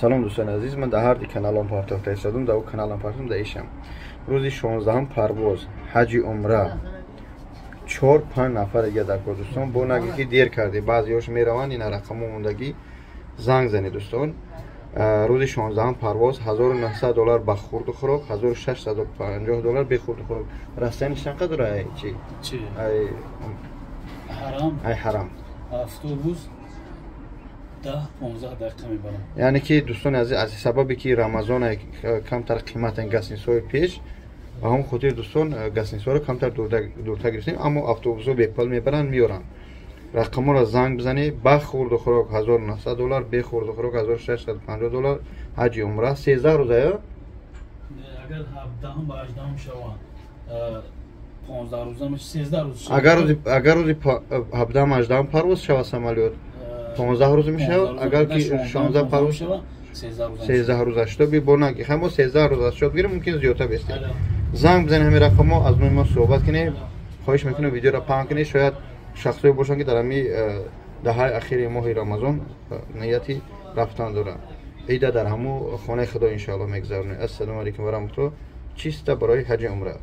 Салом, дӯстони азиз. Ман дар ҳар ди каналам партохта истодам, дар каналам партохтам, дар ишам. Рӯзи 16 парвоз ҳаҷи умра, чор панҷ нафар дига дар кор. Дӯстон, бо наги ки дер карде, баъзеҳош мераванд. Ина рақамо мондагӣ, занг занед, дӯстон. Рӯзи 16 парвоз, 1900 доллар ба хурду хӯрок, 1650 доллар бе хурду хӯрок. Расстояние чанд қадр ай чи? Чи? Ай. Ҳарам? Ай ҳарам. Автобус 10-15 дақиқа мебарам. Яъне ки, дӯстони азиз, аз сабабе ки Рамазон камтар қиматан гостиницаҳои пеш, ба ҳамон хотир, дӯстон, гостиницаҳоро камтар дуртар гирифтем, аммо автобусҳо бепул мебаранд, меоранд. Рақаморо занг бизанед. Ба хурду хӯрок 1900 доллар, бе хурду хӯрок 1650 доллар. Ҳаҷи умра 13 рӯза ё? Агар 17-ум ба 18-ум шаванд, 15 рӯза меша, 13 рӯз. Агар рӯзи 17-ум, 18-ум парвоз шавад самолёт, 15 рӯз мешавад, агар ки 16 парвоз шавад, 13 рӯза. 13 рӯза. Шутоби бо наги ҳамо 13 рӯз аз шод гирем, мумкин зиёдтар бестем. Занг бизанед ҳамин рақамо, аз номи мо суҳбат кунед. Хоҳиш мекунем, видеоро паҳн кунед. Шояд шахсое бошанд, ки дар ҳами даҳаи ахири моҳи Рамазон нияти рафтан доранд. Ида дар ҳаму хонаи Худо, иншоалло, мегузаронед. Ассалому алайкум ва раҳматулло. Чиста барои ҳаҷи умра.